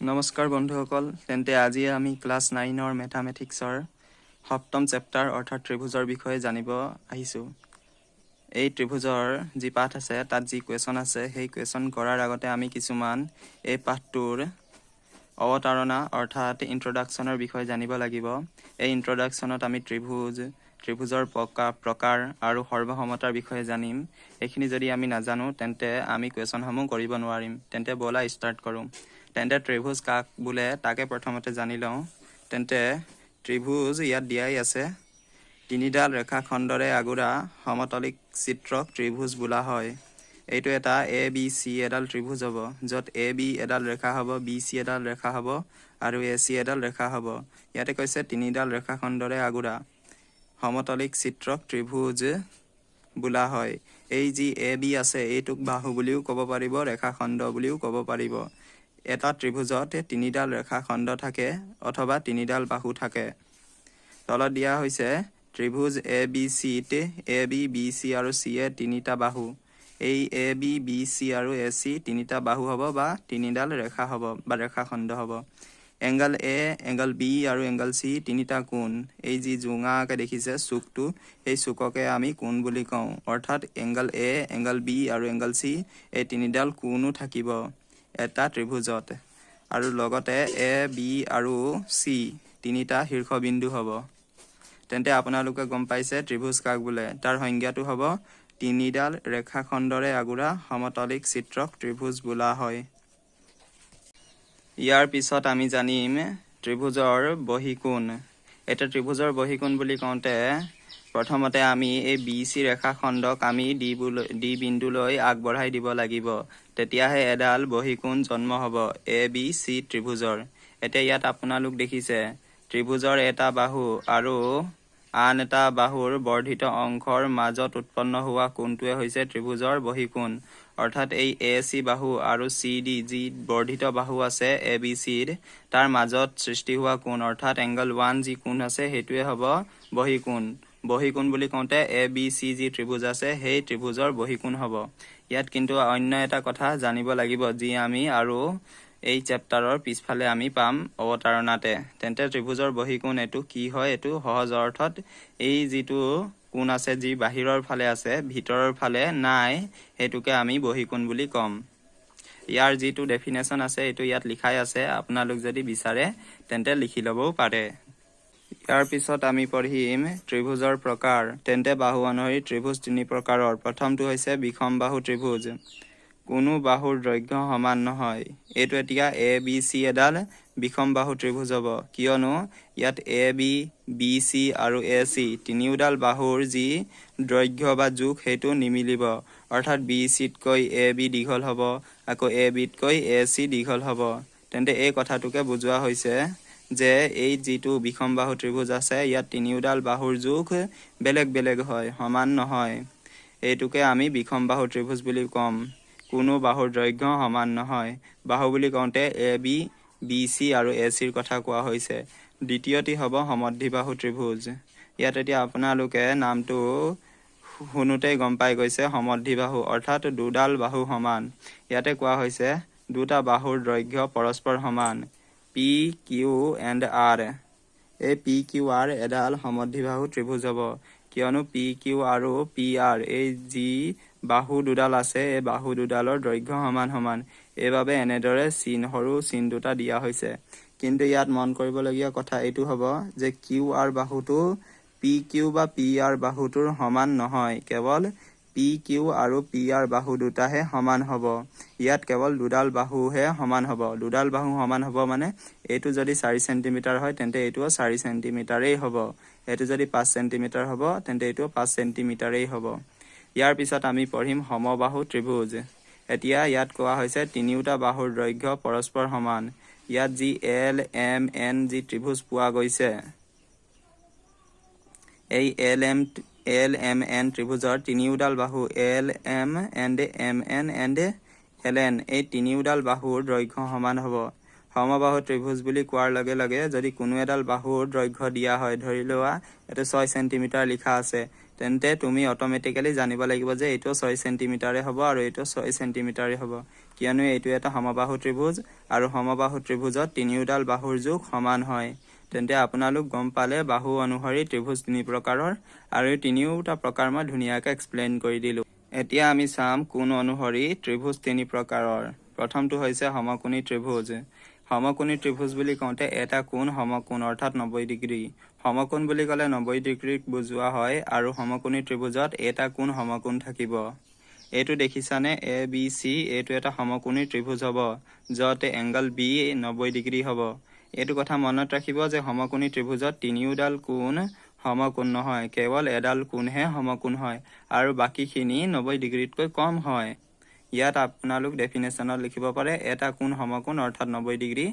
নমস্কাৰ বন্ধুসকল, তেন্তে আজি আমি ক্লাছ 9ৰ মেথামেটিক্সৰ সপ্তম চেপ্টাৰ অৰ্থাৎ ত্ৰিভুজৰ বিষয়ে জানিব আহিছোঁ। এই ত্ৰিভুজৰ যি পাঠ আছে, তাত যি কুৱেশ্যন আছে, সেই কুৱেশ্যন কৰাৰ আগতে আমি কিছুমান এই পাঠটোৰ অৱতাৰণা অৰ্থাৎ ইন্ট্ৰডাকশ্যনৰ বিষয়ে জানিব লাগিব। এই ইন্ট্ৰডাকশ্যনত আমি ত্ৰিভুজ, ত্ৰিভুজৰ প্ৰকাৰ আৰু সৰ্বসমতাৰ বিষয়ে জানিম। এইখিনি যদি আমি নাজানো, তেন্তে আমি কুৱেশ্যনসমূহ কৰিব নোৱাৰিম। তেন্তে ব'লা ষ্টাৰ্ট কৰোঁ। তেন্তে ত্ৰিভুজ কাক বোলে, তাকে প্ৰথমতে জানি লওঁ। তেন্তে ত্ৰিভুজ ইয়াত দিয়াই আছে, তিনিডাল ৰেখাখণ্ডৰে আগুৰা সমতলিক চিত্ৰক ত্ৰিভুজ বোলা হয়। এইটো এটা এ বি চি এডাল ত্ৰিভুজ হ'ব, য'ত এ বি এডাল ৰেখা হ'ব, বি চি এডাল ৰেখা হ'ব আৰু এ চি এডাল ৰেখা হ'ব। ইয়াতে কৈছে তিনিডাল ৰেখাখণ্ডৰে আগুৰা সমতলিক চিত্ৰক ত্ৰিভুজ বোলা হয়। এই যি এ বি আছে, এইটোক বাহু বুলিও ক'ব পাৰিব, ৰেখাখণ্ড বুলিও ক'ব পাৰিব। এটা ত্ৰিভুজত তিনিডাল ৰেখাখণ্ড থাকে অথবা তিনিডাল বাহু থাকে। তলত দিয়া হৈছে ত্ৰিভুজ এ বি চিত এ বি, বি চি আৰু চি এ তিনিটা বাহু। এই এ বি, বি চি আৰু এ চি তিনিটা বাহু হ'ব বা তিনিডাল ৰেখা হ'ব বা ৰেখাখণ্ড হ'ব। এংগল এ, এংগল বি আৰু এংগল চি তিনিটা কোণ। এই যি জোঙাকে দেখিছে চুকটো, সেই চুককে আমি কোণ বুলি কওঁ। অৰ্থাৎ এংগল এ, এংগল বি আৰু এংগল চি, এই তিনিডাল কোণো থাকিব এটা ত্ৰিভুজত। আৰু লগতে এ, বি আৰু চি তিনিটা শীৰ্ষবিন্দু হ'ব। তেন্তে আপোনালোকে গম পাইছে ত্ৰিভুজ কাক বোলে। তাৰ সংজ্ঞাটো হ'ব তিনিডাল ৰেখাখণ্ডৰে আগুৰা সমতলিক চিত্ৰক ত্ৰিভুজ বোলা হয়। ইয়াৰ পিছত আমি জানিম ত্ৰিভুজৰ বহিকোণ। এতিয়া ত্ৰিভুজৰ বহিকোণ বুলি কওঁতে প্ৰথমতে আমি এই বি চি ৰেখাখণ্ডক আমি ডি বিন্দুলৈ আগবঢ়াই দিব লাগিব, তেতিয়াহে এডাল বহিকোণ জন্ম হ'ব এ বি চি ত্ৰিভুজৰ। এতিয়া ইয়াত আপোনালোক দেখিছে, ত্ৰিভুজৰ এটা বাহু আৰু আন এটা বাহুৰ বৰ্ধিত অংশৰ মাজত উৎপন্ন হোৱা কোণটোৱে হৈছে ত্ৰিভুজৰ বহিকোণ। অৰ্থাৎ এই এ চি বাহু আৰু চি ডি যি বৰ্ধিত বাহু আছে এ বি চিৰ, তাৰ মাজত সৃষ্টি হোৱা কোণ অৰ্থাৎ এংগল 1 যি কোণ আছে, সেইটোৱে হ'ব বহিকোণ। বহিকোণ বুলি কওঁতে এ বি চি যি ত্ৰিভুজ আছে, সেই ত্ৰিভুজৰ বহিকোণ হ'ব। ইয়াত কিন্তু অন্য এটা কথা জানিব লাগিব, যি আমি আৰু এই চেপ্টাৰৰ পিছফালে আমি পাম অৱতাৰণাতে। তেন্তে ত্ৰিভুজৰ বহিকোণ এইটো কি হয়? এইটো সহজ অৰ্থত এই যিটো কোণ আছে, যি বাহিৰৰ ফালে আছে, ভিতৰৰ ফালে নাই, সেইটোকে আমি বহিকোণ বুলি ক'ম। ইয়াৰ যিটো ডেফিনেশ্যন আছে, এইটো ইয়াত লিখাই আছে। আপোনালোক যদি বিচাৰে, তেন্তে লিখি ল'বও পাৰে। ইয়াৰ পিছত আমি পঢ়িম ত্ৰিভুজৰ প্ৰকাৰ। তেন্তে বাহু অনুসৰি ত্ৰিভুজ তিনি প্ৰকাৰৰ। প্ৰথমটো হৈছে বিষম বাহু ত্ৰিভুজ। কোনো বাহুৰ দৈৰ্ঘ্য সমান নহয়। এইটো এতিয়া এ বি চি এডাল বিষম বাহু ত্ৰিভুজ হ'ব, কিয়নো ইয়াত এ বি, বি চি আৰু এ চি তিনিওডাল বাহুৰ যি দৈৰ্ঘ্য বা জোখ, সেইটো নিমিলিব। অৰ্থাৎ বি চিতকৈ এ বি দীঘল হ'ব, আকৌ এ বিতকৈ এ চি দীঘল হ'ব। তেন্তে এই কথাটোকে বুজোৱা হৈছে যে এই যিটো বিষম বাহু ত্ৰিভুজ আছে, ইয়াত তিনিওডাল বাহুৰ জোখ বেলেগ বেলেগ হয়, সমান নহয়। এইটোকে আমি বিষম বাহু ত্ৰিভুজ বুলি ক'ম। কোনো বাহুৰ দৈৰ্ঘ্য সমান নহয়। বাহু বুলি কওঁতে এ বি, বি চি আৰু এ চিৰ কথা কোৱা হৈছে। দ্বিতীয়টি হ'ব সমদ্বিবাহু ত্ৰিভুজ। ইয়াত এতিয়া আপোনালোকে নামটো শুনোতেই গম পাই গৈছে, সমদ্বিবাহু অৰ্থাৎ দুডাল বাহু সমান। ইয়াতে কোৱা হৈছে দুটা বাহুৰ দৈৰ্ঘ্য পৰস্পৰ সমান। পি কিউ এণ্ড আৰ, এই পি কিউ আৰ এডাল সমদ্বিবাহু ত্ৰিভুজ হ'ব, কিয়নো পি কিউ আৰু পি আৰ এই যি বাহু দুডাল আছে, এই বাহু দুডালৰ দৈৰ্ঘ্য সমান সমান। এইবাবে এনেদৰে চিন, সৰু চিন দুটা দিয়া হৈছে। কিন্তু ইয়াত মন কৰিবলগীয়া কথা এইটো হ'ব যে কিউ আৰ বাহুটো পি কিউ বা পি আৰ বাহুটোৰ সমান নহয়। কেৱল পি কিউ আৰু পি আৰ বাহু দুটাহে সমান হ'ব। ইয়াত কেৱল দুডাল বাহুহে সমান হ'ব। দুডাল বাহু সমান হ'ব মানে এইটো যদি 4 চেণ্টিমিটাৰ হয়, তেন্তে এইটোও 4 চেণ্টিমিটাৰেই হ'ব। এইটো যদি 5 চেণ্টিমিটাৰ হ'ব, তেন্তে এইটোও 5 চেণ্টিমিটাৰেই হ'ব। ইয়াৰ পিছত আমি পঢ়িম সমবাহু ত্ৰিভুজ। এতিয়া ইয়াত কোৱা হৈছে তিনিওটা বাহুৰ দৈৰ্ঘ্য পৰস্পৰ সমান। ইয়াত যি এল এম এন যি ত্ৰিভুজ পোৱা গৈছে, এই এল এম এন ত্ৰিভুজৰ তিনিওডাল বাহু L M and M N and L N, এই তিনিওডাল বাহুৰ দৈৰ্ঘ্য সমান হ'ব। সমবাহু ত্ৰিভুজ বুলি কোৱাৰ লগে লগে যদি কোনো এডাল বাহুৰ দৈৰ্ঘ্য দিয়া হয়, ধৰি লোৱা এইটো 6 চেণ্টিমিটাৰ লিখা আছে, তেন্তে তুমি অট'মেটিকেলি জানিব লাগিব যে এইটো 6 চেণ্টিমিটাৰে হ'ব আৰু এইটো 6 চেণ্টিমিটাৰে হ'ব। কিয়নো এইটো এটা সমবাহু ত্ৰিভুজ আৰু সমবাহু ত্ৰিভুজত তিনিওডাল বাহুৰ জোখ সমান হয়। তেন্তে আপোনালোক গম পালে বাহু অনুসৰি ত্ৰিভুজ তিনি প্ৰকাৰৰ আৰু এই তিনিওটা প্ৰকাৰ মই ধুনীয়াকৈ এক্সপ্লেইন কৰি দিলোঁ। এতিয়া আমি চাম কোণ অনুসৰি ত্ৰিভুজ তিনি প্ৰকাৰৰ। প্ৰথমটো হৈছে সমকোণী ত্ৰিভুজ। সমকোণী ত্ৰিভুজ বুলি কওঁতে এটা কোণ সমকোণ, অৰ্থাৎ 90 ডিগ্ৰী। সমকোণ বুলি ক'লে 90 ডিগ্ৰীক বুজোৱা হয় আৰু সমকোণী ত্ৰিভুজত এটা কোণ সমকোণ থাকিব। এইটো দেখিছানে? এ বি চি, এইটো এটা সমকোণী ত্ৰিভুজ হ'ব, য'ত এংগল বি 90 ডিগ্ৰী হ'ব। এইটো কথা মনত ৰাখিব যে সমকোণী ত্ৰিভুজত তিনিওডাল কোণ সমকোণ নহয়, কেৱল এডাল কোণহে সমকোণ হয় আৰু বাকীখিনি 90 ডিগ্ৰীতকৈ কম হয়। ইয়াত আপোনালোক ডেফিনেশ্যনত লিখিব পাৰে এটা কোণ সমকোণ, অৰ্থাৎ 90 ডিগ্ৰী,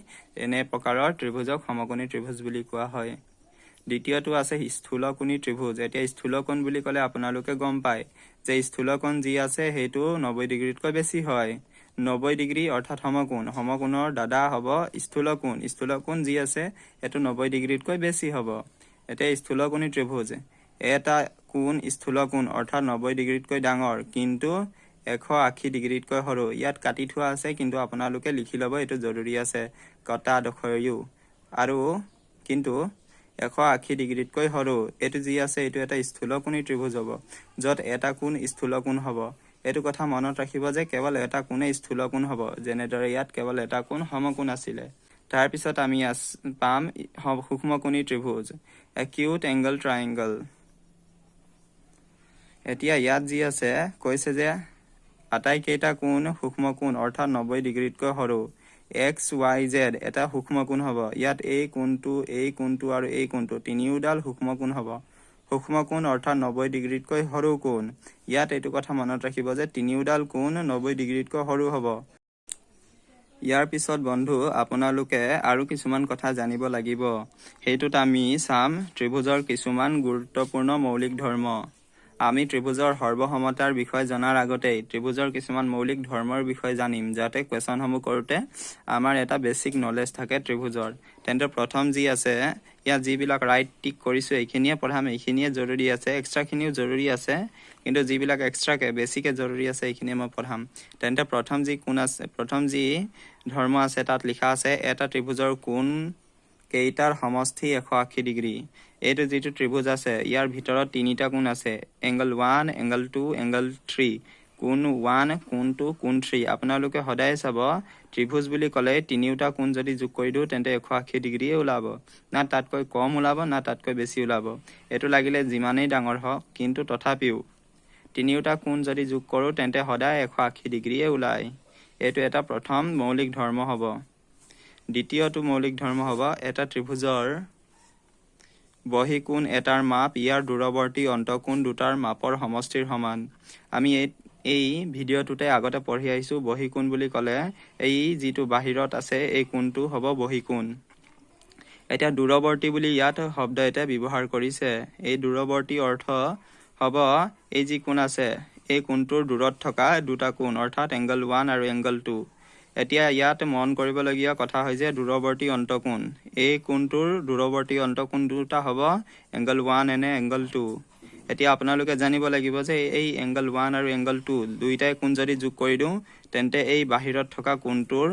এনে প্ৰকাৰৰ ত্ৰিভুজক সমকোণী ত্ৰিভুজ বুলি কোৱা হয়। দ্বিতীয়টো আছে স্থূলকোণী ত্ৰিভুজ। এতিয়া স্থূলকোণ বুলি ক'লে আপোনালোকে গম পায় যে স্থূলকোণ যি আছে সেইটো 90 ডিগ্ৰীতকৈ বেছি হয়। 90 ডিগ্ৰী অৰ্থাৎ সমকোণ, সমকোণৰ দাদা হ'ব স্থূলকোণ। স্থূলকোণ যি আছে সেইটো 90 ডিগ্ৰীতকৈ বেছি হ'ব। এতিয়া স্থূলকোণী ত্ৰিভুজ, এটা কোণ স্থূলকোণ অৰ্থাৎ 90 ডিগ্ৰীতকৈ ডাঙৰ কিন্তু 180 ডিগ্ৰীতকৈ সৰু। ইয়াত কাটি থোৱা আছে, কিন্তু আপোনালোকে লিখি ল'ব, এইটো জৰুৰী আছে কটা ডোখৰিও, আৰু কিন্তু 180 ডিগ্ৰীতকৈ সৰু। এইটো যি আছে এইটো এটা স্থূলকোণী ত্ৰিভুজ হ'ব, য'ত এটা কোণ স্থূলকোণ হ'ব। এইটো কথা মনত ৰাখিব যে কেৱল এটা কোণে স্থূলকোণ হ'ব, যেনেদৰে ইয়াত কেৱল এটা কোণ সমকোণ আছিলে। তাৰপিছত আমি পাম সূক্ষ্মকোণী ত্ৰিভুজ, একিউট এংগল ট্ৰাইংগল। এতিয়া ইয়াত যি আছে কৈছে যে আটাইকেইটা কোণ সূক্ষ্মকোণ, অৰ্থাৎ 90 ডিগ্ৰীতকৈ সৰু। এক্স ৱাই জেড এটা সূক্ষ্মকোণ হ'ব। ইয়াত এই কোণটো, এই কোণটো আৰু এই কোণটো তিনিওডাল সূক্ষ্মকোণ হ'ব। সূক্ষ্মকোণ অৰ্থাৎ 90 ডিগ্ৰীতকৈ সৰু কোণ। ইয়াত এইটো কথা মনত ৰাখিব যে তিনিওডাল কোণ 90 ডিগ্ৰীতকৈ সৰু হ'ব। ইয়াৰ পিছত বন্ধু আপোনালোকে আৰু কিছুমান কথা জানিব লাগিব। সেইটোত আমি চাম ত্ৰিভুজৰ কিছুমান গুৰুত্বপূৰ্ণ মৌলিক ধৰ্ম। আমি ত্ৰিভুজৰ সৰ্বসমতাৰ বিষয়ে জনাৰ আগতেই ত্ৰিভুজৰ কিছুমান মৌলিক ধৰ্মৰ বিষয়ে জানিম, যাতে কুৱেশ্যনসমূহ কৰোঁতে আমাৰ এটা বেছিক নলেজ থাকে ত্ৰিভুজৰ। তেন্তে প্ৰথম যি আছে, ইয়াত যিবিলাক ৰাইট টিক কৰিছোঁ এইখিনিয়ে পঢ়াম, এইখিনিয়ে জৰুৰী আছে, এক্সট্ৰাখিনিও জৰুৰী আছে, কিন্তু যিবিলাক এক্সট্ৰাকে বেছিকে জৰুৰী আছে এইখিনিয়ে মই পঢ়াম। তেন্তে প্ৰথম যি কোণ আছে, প্ৰথম যি ধৰ্ম আছে তাত লিখা আছে এটা ত্ৰিভুজৰ কোণ কেইটাৰ সমষ্টি 180 ডিগ্ৰী। এইটো যিটো ত্ৰিভুজ আছে ইয়াৰ ভিতৰত তিনিটা কোণ আছে, এংগল 1, এংগল 2, এংগল 3। কোণ 1, কোণ 2, কোণ 3। আপোনালোকে সদায় চাব ত্ৰিভুজ বুলি ক'লে তিনিওটা কোণ যদি যোগ কৰি দিওঁ তেন্তে 180 ডিগ্ৰীয়ে ওলাব, না তাতকৈ কম ওলাব না তাতকৈ বেছি ওলাব। এইটো লাগিলে যিমানেই ডাঙৰ হওক, কিন্তু তথাপিও তিনিওটা কোণ যদি যোগ কৰোঁ তেন্তে সদায় 180 ডিগ্ৰীয়ে ওলায়। এইটো এটা প্ৰথম মৌলিক ধৰ্ম হ'ব। দ্বিতীয়টো মৌলিক ধৰ্ম হ'ব এটা ত্ৰিভুজৰ বহিঃকোণ এটাৰ মাপ ইয়াৰ দূৰৱৰ্তী অন্তঃকোণ দুটাৰ মাপৰ সমষ্টিৰ সমান। আমি এই ভিডিঅ'টোতে আগতে পঢ়ি আহিছোঁ, বহিঃকোণ বুলি ক'লে এই যিটো বাহিৰত আছে এই কোণটো হ'ব বহিঃকোণ। এতিয়া দূৰৱৰ্তী বুলি ইয়াত শব্দ এটা ব্যৱহাৰ কৰিছে। এই দূৰৱৰ্তী অৰ্থ হ'ব এই যি কোণ আছে এই কোণটোৰ দূৰত থকা দুটা কোণ, অৰ্থাৎ এংগল 1 আৰু এংগল 2। এতিয়া ইয়াত মন কৰিবলগীয়া কথা হৈছে দূৰৱৰ্তী অন্তঃকোণ, এই কোণটোৰ দূৰৱৰ্তী অন্তঃকোণ দুটা হ'ব এংগল 1 এনে এংগল 2। এতিয়া আপোনালোকে জানিব লাগিব যে এই এংগল 1 আৰু এংগল 2 দুইটাই কোণ যদি যোগ কৰি দিওঁ তেন্তে এই বাহিৰত থকা কোণটোৰ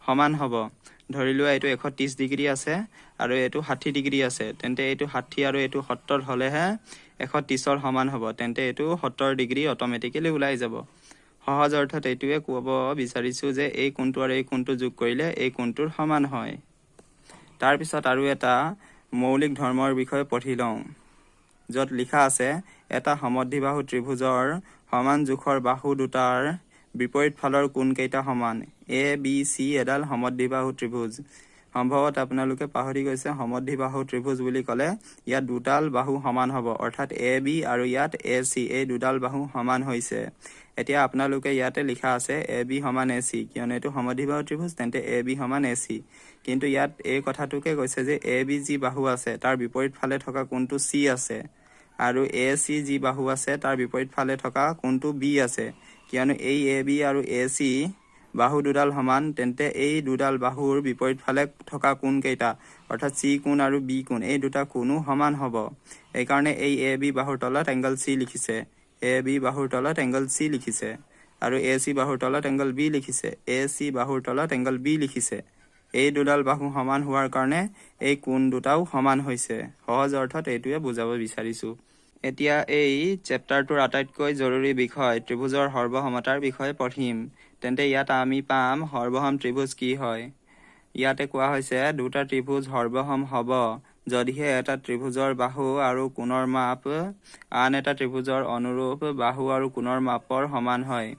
সমান হ'ব। ধৰি লোৱা এইটো 130 ডিগ্ৰী আছে আৰু এইটো 60 ডিগ্ৰী আছে, তেন্তে এইটো 60 আৰু এইটো 70 হ'লেহে 130ৰ সমান হ'ব, তেন্তে এইটো 70 ডিগ্ৰী অট'মেটিকেলি ওলাই যাব। সহজ অৰ্থত এইটোৱে ক'ব বিচাৰিছোঁ যে এই কোণটো আৰু এই কোণটো যোগ কৰিলে এই কোণটোৰ সমান হয়। তাৰপিছত আৰু এটা মৌলিক ধৰ্মৰ বিষয়ে পঢ়ি লওঁ, য'ত লিখা আছে এটা সমদ্বিবাহু ত্ৰিভুজৰ সমান জোখৰ বাহু দুটাৰ বিপৰীত ফালৰ কোণকেইটা সমান। এ বি চি এডাল সমদ্বিবাহু ত্ৰিভুজ। সম্ভৱতঃ আপোনালোকে পাহৰি গৈছে, সমদ্বিবাহু ত্ৰিভুজ বুলি ক'লে ইয়াত দুডাল বাহু সমান হ'ব, অৰ্থাৎ এ বি আৰু ইয়াত এ চি, এই দুডাল বাহু সমান হৈছে। এতিয়া আপোনালোকে ইয়াতে লিখা আছে এ বি সমান এ চি, কিয়নো এইটো সমদ্বিবাহু ত্ৰিভুজ, তেন্তে এ বি সমান এ চি। কিন্তু ইয়াত এই কথাটোকে কৈছে যে এ বি যি বাহু আছে তাৰ বিপৰীত ফালে থকা কোণটো চি আছে আৰু এ চি যি বাহু আছে তাৰ বিপৰীত ফালে থকা কোণটো বি আছে। কিয়নো এই এ বি আৰু এ চি বাহু দুডাল সমান, তেন্তে এই দুডাল বাহুৰ বিপৰীত ফালে থকা কোণকেইটা অৰ্থাৎ চি কোণ আৰু বি কোণ, এই দুটা কোণো সমান হ'ব। এইকাৰণে এই এ বি বাহুৰ তলত এংগল চি লিখিছে, এ বি বাহুৰ তলত এংগল চি লিখিছে। আৰু এ চি বাহুৰ তলত এংগল বি লিখিছে। এ চি বাহুৰ তলত এংগল বি লিখিছে। এই দুডাল বাহু সমান হোৱাৰ কাৰণে এই কোণ দুটাও সমান হৈছে। সহজ অৰ্থত এইটোৱে বুজাব বিচাৰিছোঁ। এতিয়া এই চেপ্টাৰটোৰ আটাইতকৈ জৰুৰী বিষয় ত্ৰিভুজৰ সৰ্বসমতাৰ বিষয়ে পঢ়িম। তেন্তে ইয়াত আমি পাম সৰ্বসম ত্ৰিভুজ কি হয়। ইয়াতে কোৱা হৈছে, দুটা ত্ৰিভুজ সৰ্বসম হ'ব যদিহে এটা ত্ৰিভুজৰ বাহু আৰু কোণৰ মাপ আন এটা ত্ৰিভুজৰ অনুৰূপ বাহু আৰু কোণৰ মাপৰ সমান হয়।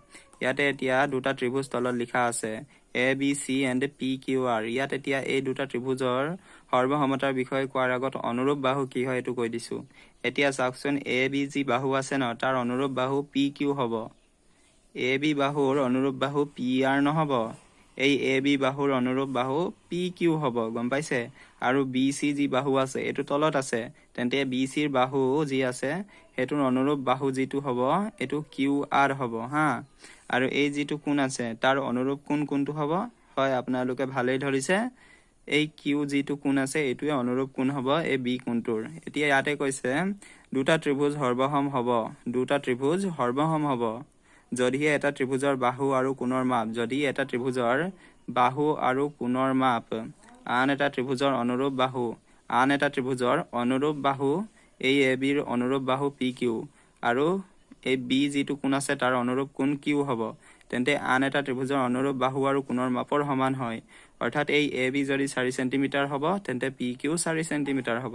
ইয়াতে এতিয়া দুটা ত্ৰিভুজ তলত লিখা আছে, ABC and PQR। ইয়াত এতিয়া এই দুটা ত্ৰিভুজৰ সৰ্বসমতাৰ বিষয়ে কোৱাৰ আগত অনুৰূপ বাহু কি হয় এইটো কৈ দিছোঁ। এতিয়া চাওকচোন, এ বি যি বাহু আছে ন, তাৰ অনুৰূপ বাহু পি কিউ হ'ব। এ বি বাহুৰ অনুৰূপ বাহু পি আৰ নহ'ব। এই এ বি বাহুৰ অনুৰূপ বাহু পি কিউ হ'ব, গম পাইছে? আৰু বি চি যি বাহু আছে, এইটো তলত আছে, তেন্তে বি চিৰ বাহু যি আছে, সেইটোৰ অনুৰূপ বাহু যিটো হ'ব, এইটো কিউ আৰ হ'ব। হা, আৰু এই যিটো কোণ আছে, তাৰ অনুৰূপ কোণ কোনটো হ'ব? হয়, আপোনালোকে ভালেই ধৰিছে, এই কিউ যিটো কোণ আছে, এইটোৱে অনুৰূপ কোণ হ'ব এই বি কোণটোৰ। এতিয়া ইয়াতে কৈছে, দুটা ত্ৰিভুজ সৰ্বসম হ'ব, দুটা ত্ৰিভুজ সৰ্বসম হ'ব যদিহে এটা ত্ৰিভুজৰ বাহু আৰু কোণৰ মাপ, যদি এটা ত্ৰিভুজৰ বাহু আৰু কোণৰ মাপ আন এটা ত্ৰিভুজৰ অনুৰূপ বাহু, আন এটা ত্ৰিভুজৰ অনুৰূপ বাহু, এই এ বিৰ অনুৰূপ বাহু পি কিউ আৰু এই বি যিটো কোণ আছে, তাৰ অনুৰূপ কোণ কিউ হ'ব, তেন্তে আন এটা ত্ৰিভুজৰ অনুৰূপ বাহু আৰু কোণৰ মাপৰ সমান হয়। অৰ্থাৎ এই এ বি যদি 4 চেণ্টিমিটাৰ হ'ব, তেন্তে পি কিউ 4 চেণ্টিমিটাৰ হ'ব।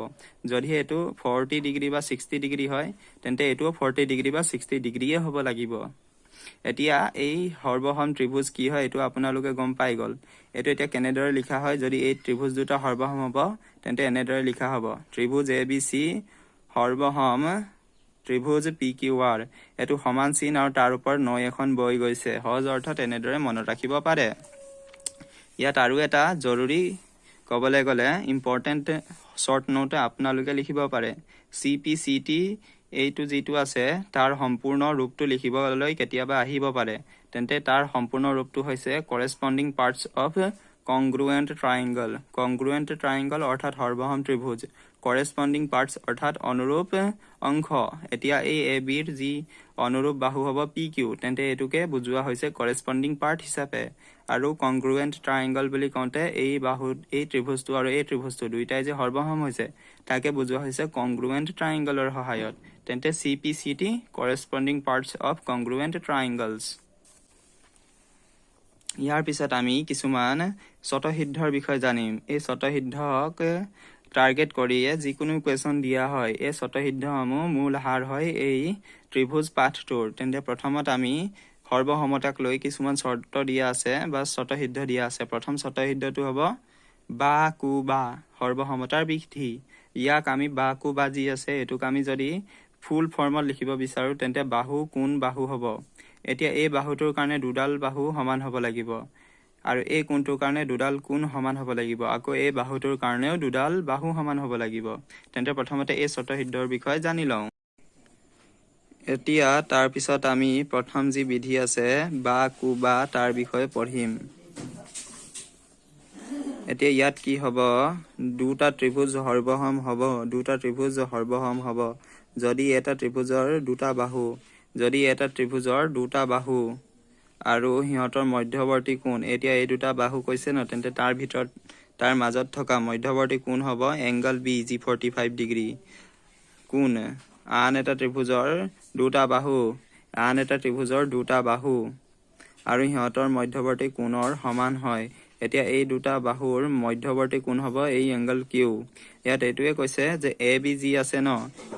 যদি এইটো 40 ডিগ্ৰী বা 60 ডিগ্ৰী হয়, তেন্তে এইটোও 40 ডিগ্ৰী বা 60 ডিগ্ৰীয়ে হ'ব লাগিব। এতিয়া এই সৰ্বসম ত্ৰিভুজ কি হয়, এইটো আপোনালোকে গম পাই গ'ল। এইটো এতিয়া কেনেদৰে লিখা হয়? যদি এই ত্ৰিভুজ দুটা সৰ্বসম হ'ব, তেন্তে এনেদৰে লিখা হ'ব, ত্ৰিভুজ এ বি চি সৰ্বসম ত্ৰিভুজ পি কিউ আৰ। এইটো সমান চিন আৰু তাৰ ওপৰত নৈ এখন বৈ গৈছে। সহজ অৰ্থত এনেদৰে মনত ৰাখিব পাৰে। ইয়াত আৰু এটা জৰুৰী ক'বলৈ গ'লে ইম্পৰ্টেণ্ট শ্বৰ্ট নোট আপোনালোকে লিখিব পাৰে, CPCT। এইটো যিটো আছে, তাৰ সম্পূৰ্ণ ৰূপটো লিখিবলৈ কেতিয়াবা আহিব পাৰে। তেন্তে তাৰ সম্পূৰ্ণ ৰূপটো হৈছে corresponding parts of congruent triangle। Congruent triangle অৰ্থাৎ সৰ্বসম ত্ৰিভুজ, কৰেচপণ্ডিং পাৰ্টছ অৰ্থাৎ অনুৰূপ অংশ। এতিয়া এই এ বিৰ যি অনুৰূপ বাহু হ'ব পি কিউ, তেন্তে এইটোকে বুজোৱা হৈছে কৰেচপণ্ডিং পাৰ্ট হিচাপে। আৰু কংগ্ৰুৱেণ্ট ট্ৰাইংগল বুলি কওঁতে এই বাহু, এই ত্ৰিভুজটো আৰু এই ত্ৰিভুজটো দুয়োটাই যে সৰ্বসম হৈছে, তাকে বুজোৱা হৈছে কংগ্ৰুৱেণ্ট ট্ৰাইংগলৰ সহায়ত। তেন্তে CPCT, corresponding parts of congruent triangles। ইয়াৰ পিছত আমি কিছুমান স্বতঃসিদ্ধৰ বিষয়ে জানিম। এই স্বতঃসিদ্ধক টাৰ্গেট কৰিয়ে যিকোনো কুৱেশ্যন দিয়া হয়। এই স্বতঃসিদ্ধসমূহ মূল সাৰ হয় এই ত্ৰিভুজ পাঠটোৰ। তেন্তে প্ৰথমত আমি সৰ্বসমতাক লৈ কিছুমান চৰ্ত দিয়া আছে বা স্বতঃসিদ্ধ দিয়া আছে। প্ৰথম স্বতঃসিদ্ধটো হ'ব বা কু বা সৰ্বসমতাৰ বিধি। ইয়াক আমি বা কু বা যি আছে, এইটোক আমি যদি ফুল ফৰ্মত লিখিব বিচাৰোঁ, তেন্তে বাহু কোণ বাহু হ'ব। এতিয়া এই বাহুটোৰ কাৰণে দুডাল বাহু সমান হ'ব লাগিব আৰু এই কোণটোৰ কাৰণে দুডাল কোণ সমান হ'ব লাগিব। আকৌ এই বাহুটোৰ কাৰণেও দুডাল বাহু সমান হ'ব লাগিব। তেন্তে প্ৰথমতে এই স্বতঃসিদ্ধৰ বিষয়ে জানি লওঁ। এতিয়া তাৰপিছত আমি প্ৰথম যি বিধি আছে বা কু বা, তাৰ বিষয়ে পঢ়িম। এতিয়া ইয়াত কি হ'ব? দুটা ত্ৰিভুজ সৰ্বসম হ'ব, দুটা ত্ৰিভুজ সৰ্বসম হ'ব যদি এটা ত্ৰিভুজৰ দুটা বাহু, যদি এটা ত্ৰিভুজৰ দুটা বাহু আৰু সিহঁতৰ মধ্যৱৰ্তী কোণ, এতিয়া এই দুটা বাহু কৈছে ন, তেন্তে তাৰ ভিতৰত, তাৰ মাজত থকা মধ্যৱৰ্তী কোণ হ'ব এংগল বি, যি 45 ডিগ্ৰী কোণ। আন এটা ত্ৰিভুজৰ দুটা বাহু, আন এটা ত্ৰিভুজৰ দুটা বাহু আৰু সিহঁতৰ মধ্যৱৰ্তী কোণৰ সমান হয়। এতিয়া এই দুটা বাহুৰ মধ্যৱৰ্তী কোণ হ'ব এই এংগল কিউ। ইয়াত এইটোৱে কৈছে যে এ বি যি আছে ন,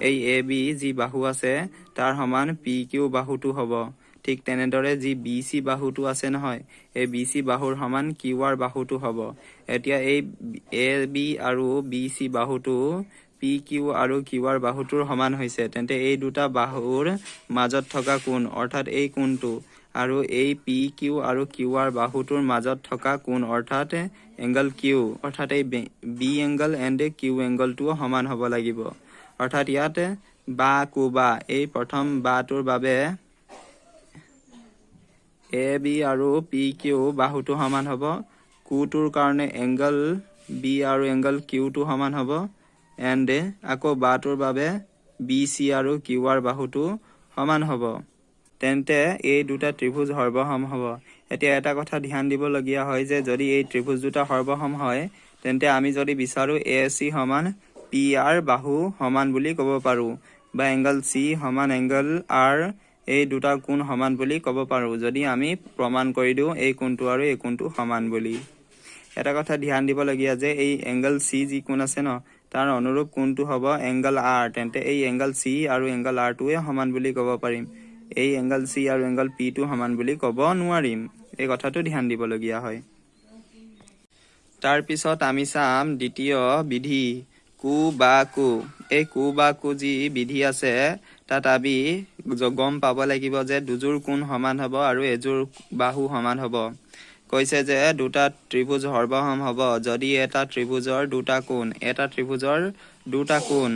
এই এ বি যি বাহু আছে, তাৰ সমান পি কিউ বাহুটো হ'ব। ঠিক তেনেদৰে যি বি চি বাহুটো আছে নহয়, এই বি চি বাহুৰ সমান কিউ আৰ বাহুটো হ'ব। এতিয়া এই এ বি আৰু বি চি বাহুটো পি কিউ আৰু কিউ আৰ বাহুটোৰ সমান হৈছে। তেন্তে এই দুটা বাহুৰ মাজত থকা কোণ, অৰ্থাৎ এই কোণটো আৰু এই পি কিউ আৰু কিউ আৰ বাহুটোৰ মাজত থকা কোণ, অৰ্থাৎ এংগল কিউ, অৰ্থাৎ এই বি এংগল এণ্ড কিউ এংগলটোও সমান হ'ব লাগিব। অৰ্থাৎ ইয়াত বা কু বা, এই প্ৰথম বাটোৰ বাবে এ বি আৰু পি কিউ বাহুটো সমান হ'ব, কুটোৰ কাৰণে এংগল বি আৰু এংগল কিউটো সমান হ'ব, এণ্ড আকৌ বাটোৰ বাবে বি চি আৰু কিউ আৰ বাহুটো সমান হ'ব। তেন্তে এই দুটা ত্ৰিভুজ সৰ্বসম হ'ব। এতিয়া এটা কথা ধ্যান দিবলগীয়া হয় যে যদি এই ত্ৰিভুজ দুটা সৰ্বসম হয়, তেন্তে আমি যদি বিচাৰোঁ এ চি সমান পি আৰ বাহু সমান বুলি ক'ব পাৰোঁ, বা এংগল চি সমান এংগল আৰ, এই দুটা কোণ সমান বুলি ক'ব পাৰোঁ, যদি আমি প্ৰমাণ কৰি দিওঁ এই কোণটো আৰু এই কোণটো সমান বুলি। এটা কথা ধ্যান দিবলগীয়া যে এই এংগল চি যি কোণ আছে ন, তাৰ অনুৰূপ কোণটো হ'ব এংগল আৰ। তেন্তে এই এংগল চি আৰু এংগল আৰটোৱে সমান বুলি ক'ব পাৰিম, এই এংগল চি আৰু এংগল পিটো সমান বুলি ক'ব নোৱাৰিম। এই কথাটো ধ্যান দিবলগীয়া হয়। তাৰপিছত আমি চাম দ্বিতীয় বিধি, কু বা কু। এই কু বা কু যি বিধি আছে, তাত আমি গম পাব লাগিব যে দুযোৰ কোণ সমান হ'ব আৰু এযোৰ বাহু সমান হ'ব। কৈছে যে দুটা ত্ৰিভুজ সৰ্বসম হ'ব যদি এটা ত্ৰিভুজৰ দুটা কোণ, এটা ত্ৰিভুজৰ দুটা কোণ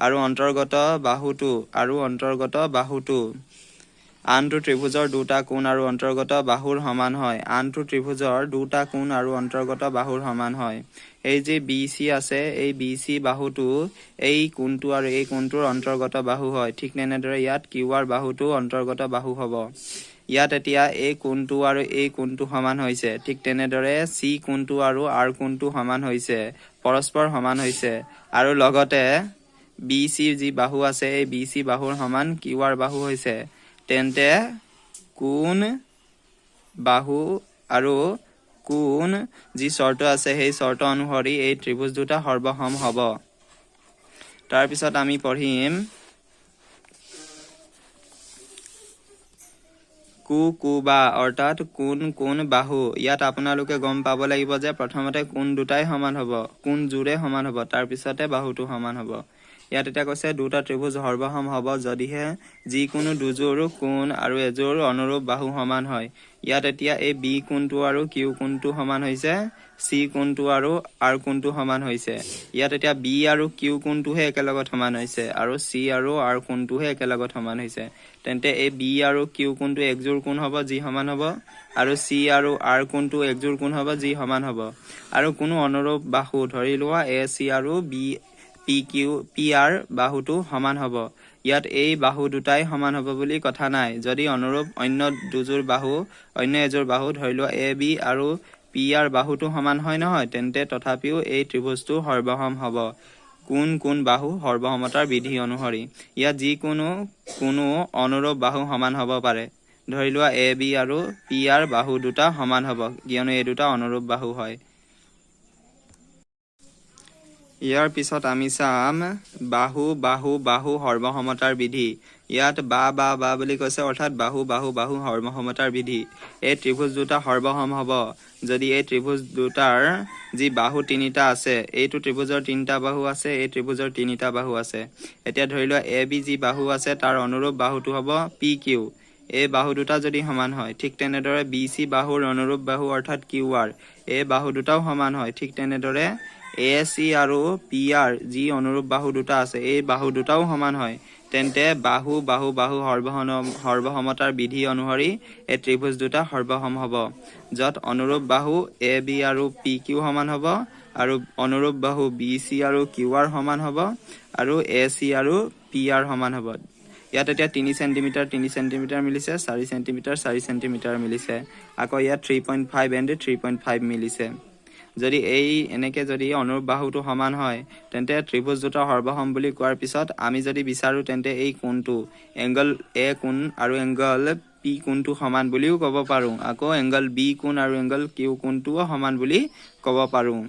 আৰু অন্তৰ্গত বাহুটো আৰু অন্তৰ্গত বাহুটো আনটো ত্ৰিভুজৰ দুটা কোণ আৰু অন্তৰ্গত বাহুৰ সমান হয়। আনটো ত্ৰিভুজৰ দুটা কোণ আৰু অন্তৰ্গত বাহুৰ সমান হয়। এই যি বি চি আছে, এই বি চি বাহুটো এই কোণটো আৰু এই কোণটোৰ অন্তৰ্গত বাহু হয়। ঠিক তেনেদৰে ইয়াত কিউ আৰ বাহুটো অন্তৰ্গত বাহু হ'ব। ইয়াত এতিয়া এই কোণটো আৰু এই কোণটো সমান হৈছে। ঠিক তেনেদৰে চি কোণটো আৰু আৰ কোণটো সমান হৈছে, পৰস্পৰ সমান হৈছে। আৰু লগতে বি চিৰ যি বাহু আছে, এই বি চি বাহুৰ সমান কিউ আৰ বাহু হৈছে। তেন্তে কোণ বাহু আৰু কোণ যি চৰ্ত আছে, সেই চৰ্ত অনুসৰি এই ত্ৰিভুজ দুটা সৰ্বসম হ'ব। তাৰপিছত আমি পঢ়িম কু কু বা, অৰ্থাৎ কোন কোন বাহু। ইয়াত আপোনালোকে গম পাব লাগিব যে প্ৰথমতে কোণ দুটাই সমান হ'ব, কোণ জোৰে সমান হ'ব, তাৰপিছতে বাহুটো সমান হ'ব। ইয়াত এতিয়া কৈছে দুটা ত্ৰিভুজ সৰ্বসম হ'ব যদিহে যিকোনো দুযোৰ কোণ আৰু এযোৰ অনুৰূপ বাহু সমান হয়। ইয়াত এতিয়া এই বি কোণটো আৰু কিউ কোণটো সমান হৈছে, চি কোণটো আৰু আৰ কোণটো সমান হৈছে। ইয়াত এতিয়া বি আৰু কিউ কোণটোহে একেলগত সমান হৈছে আৰু চি আৰু আৰ কোণটোহে একেলগত সমান হৈছে। তেন্তে এই বি আৰু কিউ কোণটো একযোৰ কোণ হ'ব যি সমান হ'ব, আৰু চি আৰু আৰ কোণটো একযোৰ কোণ হ'ব যি সমান হ'ব। আৰু কোনো অনুৰূপ বাহু ধৰি লোৱা এ চি আৰু B P Q P R বাহুটো সমান হ'ব। ইয়াত এই বাহু দুটাই সমান হ'ব বুলি কথা নাই। যদি অনুৰূপ অন্য দুযোৰ বাহু, অন্য এযোৰ বাহু ধৰি লোৱা এ বি আৰু পি আৰ বাহুটো সমান হয় নহয়, তেন্তে তথাপিও এই ত্ৰিভুজটো সৰ্বসম হ'ব। কোন কোন বাহু সৰ্বসমতাৰ বিধি অনুসৰি ইয়াত যিকোনো কোনো অনুৰূপ বাহু সমান হ'ব পাৰে। ধৰি লোৱা এ বি আৰু পি আৰ বাহু দুটা সমান হ'ব, কিয়নো এই দুটা অনুৰূপ বাহু হয়। ইয়াৰ পিছত আমি চাম বাহু বাহু বাহু সৰ্বসমতাৰ বিধি। ইয়াত বা বা বা বুলি কৈছে, অৰ্থাৎ বাহু বাহু বাহু সৰ্বসমতাৰ বিধি। এই ত্ৰিভুজ দুটা সৰ্বসম হ'ব যদি এই ত্ৰিভুজ দুটাৰ যি বাহু তিনিটা আছে, এইটো ত্ৰিভুজৰ তিনিটা বাহু আছে, এই ত্ৰিভুজৰ তিনিটা বাহু আছে। এতিয়া ধৰি লোৱা এ বি যি বাহু আছে তাৰ অনুৰূপ বাহুটো হ'ব পি কিউ। এই বাহু দুটা যদি সমান হয়, ঠিক তেনেদৰে বি চি বাহুৰ অনুৰূপ বাহু অৰ্থাৎ কিউ আৰ, এই বাহু দুটাও সমান হয়। ঠিক তেনেদৰে এ চি আৰু পি আৰ যি অনুৰূপ বাহু দুটা আছে, এই বাহু দুটাও সমান হয়। তেন্তে বাহু বাহু বাহু সৰ্বসমতাৰ বিধি অনুসৰি এই ত্ৰিভুজ দুটা সৰ্বসম হ'ব, য'ত অনুৰূপ বাহু এ বি আৰু পি কিউ সমান হ'ব, আৰু অনুৰূপ বাহু বি চি আৰু কিউ আৰ সমান হ'ব, আৰু এ চি আৰু পি আৰ সমান হ'ব। ইয়াত এতিয়া 3 চেণ্টিমিটাৰ 3 চেণ্টিমিটাৰ মিলিছে, 4 চেণ্টিমিটাৰ 4 চেণ্টিমিটাৰ মিলিছে, আকৌ ইয়াত 3.5 এণ্ড 3.5 মিলিছে। যদি এই এনেকে যদি অনুৰূপ বাহুটো সমান হয়, তেন্তে ত্ৰিভুজ দুটা সৰ্বসম বুলি কোৱাৰ পিছত আমি যদি বিচাৰোঁ, তেন্তে এই কোণটো এংগল এ কোণ আৰু এংগল পি কোণটো সমান বুলিও ক'ব পাৰোঁ, আকৌ এংগল বি কোণ আৰু এংগল কিউ কোণটোও সমান বুলি ক'ব পাৰোঁ।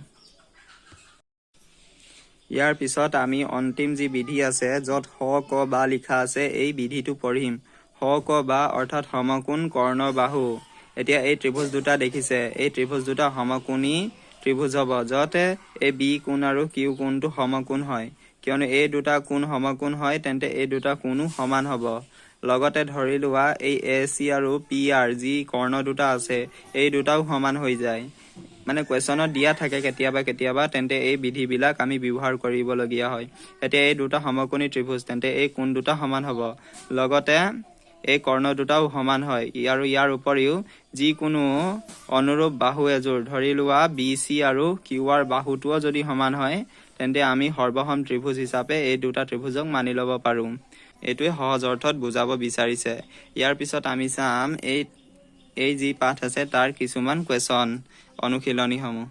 ইয়াৰ পিছত আমি অন্তিম যি বিধি আছে, য'ত স ক বা লিখা আছে, এই বিধিটো পঢ়িম। স ক বা অৰ্থাৎ সমকোণ কৰ্ণ বাহু। এতিয়া এই ত্ৰিভুজ দুটা দেখিছে, এই ত্ৰিভুজ দুটা সমকোণী ত্ৰিভুজ হ'ব, য'ত এই বি কোণ আৰু কিউ কোণটো সমকোণ হয়। কিয়নো এই দুটা কোণ সমকোণ হয়, তেন্তে এই দুটা কোণো সমান হ'ব। লগতে ধৰি লোৱা এই এ চি আৰু পি আৰ যি কৰ্ণ দুটা আছে, এই দুটাও সমান হৈ যায়। মানে কুৱেশ্যনত দিয়া থাকে কেতিয়াবা কেতিয়াবা, তেন্তে এই বিধিবিলাক আমি ব্যৱহাৰ কৰিবলগীয়া হয়। এতিয়া এই দুটা সমকোণী ত্ৰিভুজ, তেন্তে এই কোণ দুটা সমান হ'ব, লগতে এই কৰ্ণ দুটাও সমান হয়। আৰু ইয়াৰ উপৰিও যিকোনো অনুৰূপ বাহু এযোৰ ধৰি লোৱা বি চি আৰু কিউ আৰ বাহুটোও যদি সমান হয়, তেন্তে আমি সৰ্বসম ত্ৰিভুজ হিচাপে এই দুটা ত্ৰিভুজক মানি ল'ব পাৰোঁ। এইটোৱে সহজ অৰ্থত বুজাব বিচাৰিছে। ইয়াৰ পিছত আমি চাম এই যি পাঠ আছে তাৰ কিছুমান কুৱেশ্যন, অনুশীলনীসমূহ।